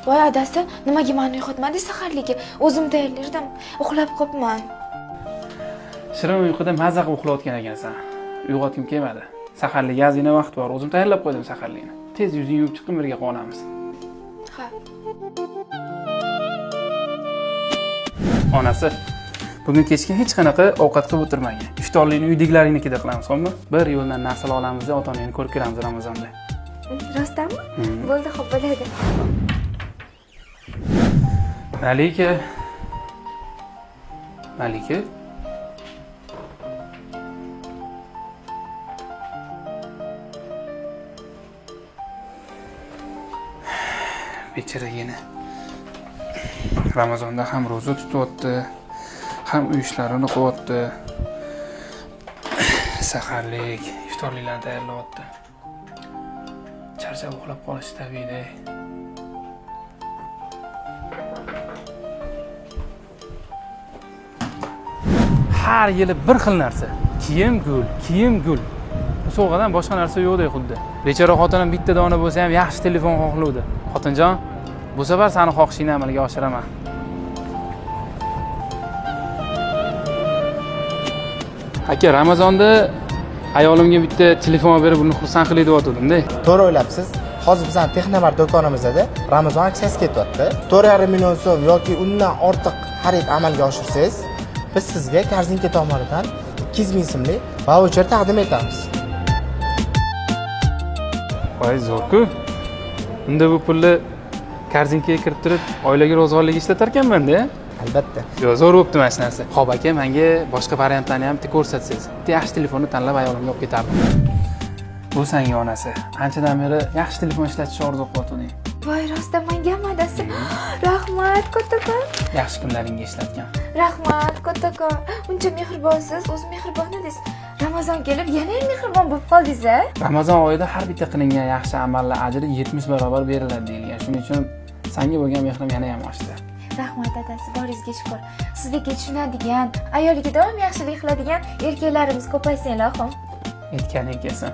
Voy adasi, nimaga meni uyg'otmadingiz saharligi? O'zim tayyorlardim. Uxlab qolibman. Shirin uyquda maza qilib uxlayotgan ekansan. Uyg'otgim kelmadi. Saharlik ozgina vaqt bor. O'zim tayyorlab qo'ydim saharlikni. Tez yuzingni yuvib chiqib birga qolamiz. Ha. Onasi, bugun kechga hech qanaqa ovqat qilib o'tirmagin. Iftorlikni uydagilaringnikida qilamiz, xo'pmi? Bir yo'ldan narsalar olamiz, ota-onangni ko'rib kelamiz Ramazonda. Rostdanmi? Bo'ldi, xo'p bo'ladi. Malika. Malika. Bechoragina. Ramazonda ham ro'za tutyapti, ham uy ishlarini qilyapti. Saharlik, iftorliklarni tayyorlayapti. Charchab uxlab qolishi tabiiy. Har yili bir xil narsa. Kiyim gul, kiyim gul. Bu sovg'adan boshqa narsa yo'qdek xuddi. Bechora xotinim bitta dona bo'lsa ham yaxshi telefon xohlovdi. Xotinjon, bu safar seni xohishingni amalga oshiraman. Aka, Ramazonda ayolimga bitta telefon olib berib, uni xursand qilay deyotgandim-da. To'g'ri o'ylabsiz. Hozir bizning Texnomart do'konimizda Ramazon aksiyasi ketyapti. 4,5 million so'm yoki undan ortiq xarid amalga oshirsangiz, biz sizga Korzinka tomonidan 200 ming so'mlik vaucher taqdim etamiz. Voy, zo'r-ku. Unda bu pulni korzinkaga kirib turib, oilaga ro'zg'orlik ishlatar ekanman-da. Albatta. Yo'q, zo'r bo'pti mana shu narsa. Xo'p aka, menga boshqa variantlarni ham bitta ko'rsatsangiz. Bitta yaxshi telefonni tanlab ayolimga olib ketardim. Bu senga onasi. Anchadan beri yaxshi telefon ishlatishni orzu qilyotganding. Voy, rostdan mengami adasi? Rahmat, kattakon. Yaxshi kunlaringga ishlatgan. Rahmat, kattakon. Uncha mehribonsiz, o'zi mehribon edingiz. Ramazon kelib yana ham mehribon bo'lib qoldingiz a? Ramazon oyida har bitta qilingan yaxshi amallar ajri 70 barobar beriladi deyilgan. Shuning uchun senga bo'lgan mehrim yana ham oshdi. Rahmat adasi, boringizga shukur. Sizdek tushunadigan, ayoliga doim yaxshilik qiladigan erkaklarimiz ko'paysin ilohim. Aytganing kelsin.